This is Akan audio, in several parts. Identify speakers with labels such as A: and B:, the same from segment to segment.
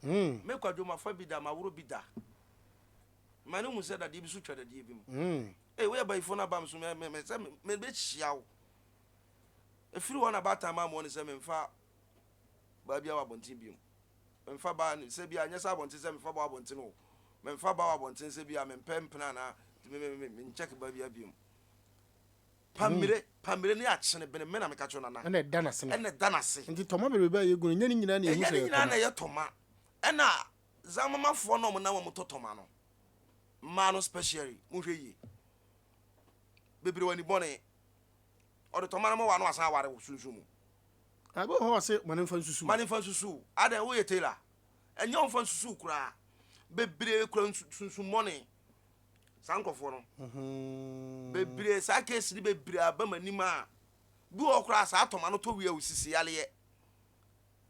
A: Me Kwadwo, mafa bi da, maworo bi da. Ma no hu sɛ dadeɛ bi so twa dadeɛ bi mu. Ei, woyɛ bayifoɔ no aba me so, me, me, me, sɛ me, mebɛhyia wo. Ɛfiri hɔ na baatan maa me wɔne sɛ memfa baa biara wɔ abɔnten bio. Memfa baa no sɛ bia, nyɛ sɛ abɔnten sɛ memfa baa wɔ abɔnten o. Memfa baa wɔ abɔnten sɛ bia mempɛ mpena anaa, nti me, me, me, menkyɛke baa biara bio. Pamire, pamire ne akyene bene, me na meka kyerɛ wo nana.
B: Ɛna ɛda n'ase no.
A: Ɛna ɛda n'ase.
B: Nti tɔma bebrebe a yɛgu no, ɛnyɛ ne nyinaa na yɛhu
A: Ɛnyɛ
B: sɛ
A: ne
B: ɛyɛ
A: nyinaa
B: tɔma.
A: na ɛyɛ tɔma. Ɛna Zamamafoɔ no a wɔnam a wɔtɔ tɔma no, mmaa no specially, monhwɛ yie. Bebree wɔ ani bɔne. Ɔde tɔma no ma wo a na wasan aware wo sunsum mu.
B: Ah, bi wɔ hɔ a ɔse ma no mfa nsusu.
A: Ma no mfa nsusu. Adɛn, woyɛ tailor? Ɛnyɛ ɔmfa nsusu koraa. Bebree kura sunsum bɔne. Saa nkurɔfoɔ no. Bebree, saa case no bebree aba m'anim a, bi wɔ hɔ koraa saa tɔma no tɔ wie a osisi yareɛ.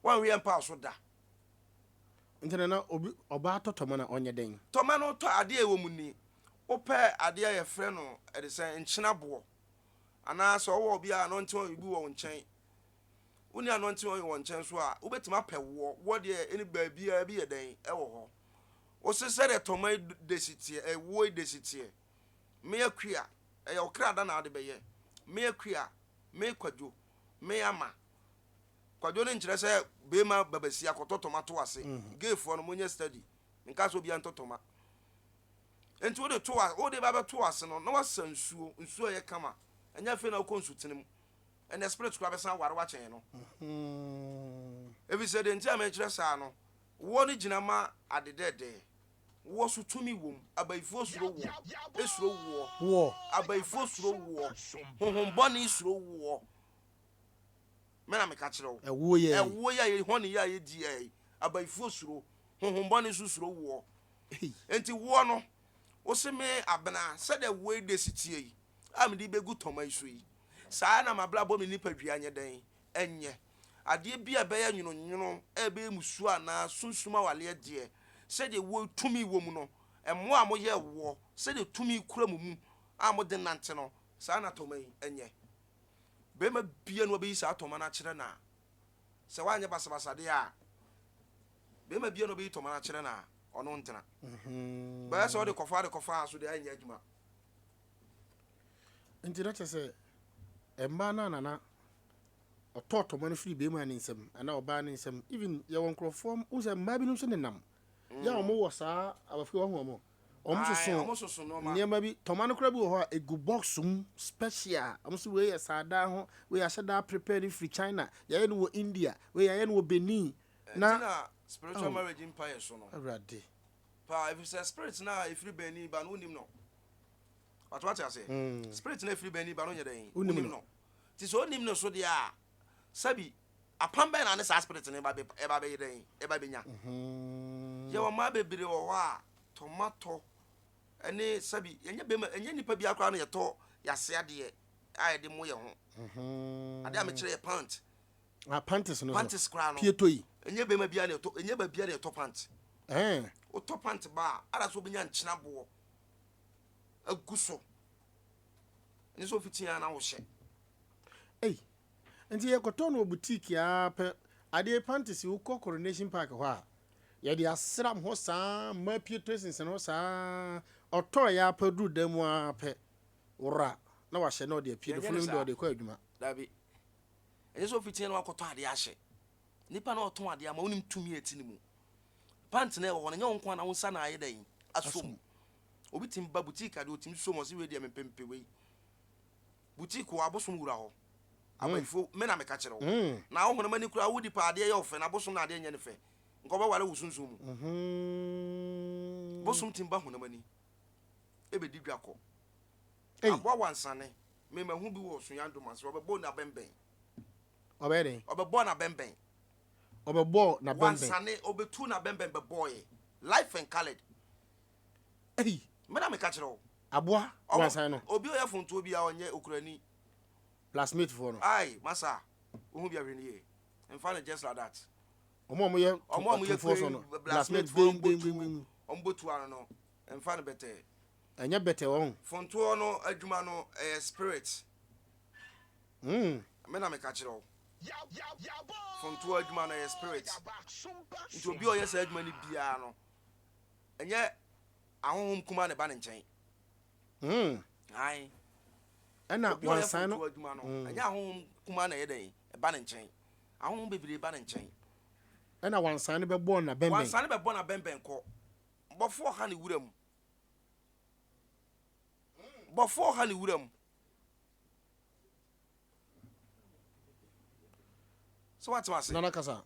A: Wanhwɛ yɛ mpa so da.
B: Nti na na obi ɔbaa tɔ tɔma na ɔnyɛ dɛn?
A: Tɔma no tɔ adeɛ a ɛwɔ mu ni. Wopɛ adeɛ a yɛfrɛ no ɛde sɛ nkyenaboɔ anaa sɛ ɔwɔ obi a anointing oil bi wɔ wo nkyɛn. Wonni anointing oil wɔ nkyɛn so a, wobɛtumi apɛ woɔ. Woɔ deɛ ɛne baabiara bi yɛ dɛn ɛwɔ hɔ. Wose sɛdeɛ tɔma yi desi teɛ, ɛwoɔ yi desi teɛ. Me Akua, ɛyɛ wo kra da na wode bɛyɛ. Me Akua, me Kwadwo, me Ama. Kwadwo no nkyerɛ sɛ beema ba basia kɔtɔ tɔma to ase. Gay foɔ no monyɛ study. Menkaa sɛ obiara ntɔ tɔma. Nti wode to a, wode ba bɛto ase no na wasa nsuo, nsuo a ɛyɛ kama. Ɛnyɛ afei na wokɔ nsutene mu. Ɛnɛ spirit koraa bɛsan aware wo akyɛn no. Efisɛ deɛ nti a mekyerɛ saa no, woɔ no gyina ma ade dɛɛdɛɛ. Woɔ so tumi wom. Abayifoɔ suro woɔ. Esuro woɔ.
B: Woɔ.
A: Abayifoɔ suro woɔ. Honhom bɔne suro woɔ. Me na meka kyerɛ wo.
B: Ɛwoɔ yi a.
A: Ɛwoɔ yi a yɛ honey yi a yɛdi yi, abayifoɔ suro. Honhom bɔne nso suro woɔ. Enti woɔ no, wose me Abena, sɛdeɛ woɔ yi de si teɛ yi, a mede bɛgu tɔma yi so yi, saa ara na m'abrabɔ me nipadua nyɛ dɛn? Ɛnyɛ. Adeɛ bi a ɛbɛyɛ nwononwono a ɛbɛyɛ musuo anaa sunsum awaleɛ deɛ, sɛdeɛ woɔ yi tumi wɔ mu no, mmoa a moyɛ woɔ, sɛdeɛ tumi kura mo mu a mode nante no, saa ara na tɔma yi nyɛ. Barima biara na ɔbɛyi saa tɔma no akyerɛ no a, sɛ woanyɛ basabasa deɛ a, barima biara na ɔbɛyi tɔma no akyerɛ no a, ɔno ntena. Bɛyɛ sɛ ɔde kɔfa de kɔfa so deɛ ɛnyɛ adwuma.
B: Nti na kyerɛ sɛ mmaa no a nana ɔtɔɔ tɔma no firi barima no nsam anaa ɔbaa no nsam, even yɛwɔ nkurɔfoɔ, wohu sɛ mmaa binom nso nenam yɛ a wɔwɔ saa abafo wɔn ho wɔn. Wɔn soso nneɛma bi, tɔma no koraa bi wɔ hɔ a egu box mu special. Wɔn so wei yɛ saadaa ho, wei ahyɛ daa prepare no firi China, yɛayɛ no wɔ India, wei yɛayɛ no wɔ Benin.
A: Na na spiritual marriage mpa yɛ so no.
B: Awurade.
A: Paa, efisɛ spirit na efiri Benin ba no wonim no. Wato ate ase. Spirit na efiri Benin ba no nyɛ dɛn? Wonim no. Ti sɛ onim no so deɛ a, sɛbi apam bɛn na ne saa spirit no ba ɛba bɛyɛ dɛn? Ɛba bɛnya. Yɛwɔ mmaa bebree wɔ hɔ a tɔmatɔ ne sɛbi ɛnyɛ bɛma ɛnyɛ nipa biara koraa na yɛtɔ yase adeɛ a yɛde mo yɛ ho. Adeɛ a mekyerɛ yɛ pant.
B: Ah, panties no so.
A: Panties koraa no.
B: Pieto yi.
A: Ɛnyɛ bɛma biara na yɛtɔ, ɛnyɛ baabiara na yɛtɔ pant. Wotɔ pant ba a, ara sɛ wobɛnya nkyenaboɔ agu so. Ɛnyɛ sɛ ofiti ara na wohyɛ.
B: Ei, nti yɛkɔtɔ no wɔ boutique ara pɛ. Adeɛ panties wokɔ Coronation Park hɔ a, yɛde asram hɔ saa, mmaa pieto sensɛn hɔ saa. Ɔtɔɔ yɛ ara pɛ duru dan mu ara pɛ, wora na wahyɛ na ɔde apue. The
A: Yɛnyɛ ne
B: following day
A: saa.
B: ɔde kɔ adwuma.
A: Dabi. Ɛnyɛ sɛ ofiti na wakɔtɔ adeɛ ahyɛ. Nipa na ɔtɔn adeɛ ama wonim tumi a ɛte ne mu. Pant na ɛwɔ hɔ no, ɛnyɛ wo nko ara na wo nsa na ayɛ dɛn asɔ mu. Obi tumi ba boutique adeɛ otumi sɔ mu ɔse wei deɛ mepɛ mepɛ wei. Boutique wɔ abosom wura hɔ. Abayifo me na meka kyerɛ wo. Na wo honam ani koraa wodi paa adeɛ yɛ wo fɛ na abosom na adeɛ nyɛ ne fɛ. Nka ɔbɛware wo sunsum mu. Bosom tumi ba honam ani ɛbɛdi dwa kɔ. Aboa wansane me mahu bi wɔ Sunyani ase ɔbɛbɔ n'abɛnbɛn.
B: Ɔbɛyɛ dɛn?
A: Ɔbɛbɔ n'abɛnbɛn.
B: Ɔbɛbɔ n'abɛnbɛn.
A: Wansane ɔbɛtu n'abɛnbɛn bɛbɔɔyɛ. Life and coloured.
B: Ei.
A: Me na meka kyerɛ wo.
B: Aboa wansan no.
A: Obi a ɔyɛ fontoɔ biara ɔnyɛ okurani.
B: Plasmate foɔ no.
A: Ai masa wohu bi a hwɛ no yie. Mfa no just like that.
B: Ɔmo a ɔmo yɛ
A: Ɔmo a ɔmo yɛ
B: tumfoɔ so no.
A: Plasmate foɔ no bɔ tuo. Ɔmo bɔ tuo ano no mfa no bɛtɛɛ.
B: Ɛnyɛ bɛtɛɛ wɔn.
A: Fontoɔ no adwuma no ɛyɛ spirit. Me na meka kyerɛ wo. Fontoɔ adwuma no ɛyɛ spirit. Nti obi a ɔyɛ saa adwuma no biara no, ɛnyɛ ahonhom kuma na ɛba ne nkyɛn. Ae.
B: Ɛna
A: Obi a ɔyɛ
B: wansan no.
A: fontoɔ adwuma no, ɛnyɛ ahonhom kuma na ɛyɛ dɛn ɛba ne nkyɛn. Ahonhom bebree ba ne nkyɛn.
B: Ɛna wansan no bɛbɔ na bɛnbɛn.
A: Wansane bɛbɔ na bɛnbɛn kɔ. Bɔfoɔ ha ne wura mu. Bɔfoɔ ha ne wura mu. Sɛ wate ase.
B: Nana kasa.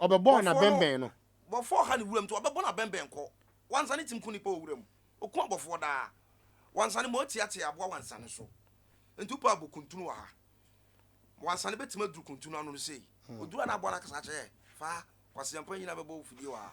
B: Ɔbɛbɔ na bɛnbɛn no.
A: Bɔfoɔ ha ne wura mu nti ɔbɛbɔ na bɛnbɛn kɔ. Wansane tim ku nipa wɔ wura mu. Oku abɔfoɔ daa. Wansane ma ɔtiatia aboa wansane so. Nti wopɛ abɔ kuntunu wɔ ha. Wansane bɛtumi aduru kuntunu ano no sei. Oduru a na aboa no akasa akyerɛ fa kwaseampa nyina bɛbɔ wo fidie wɔ ha.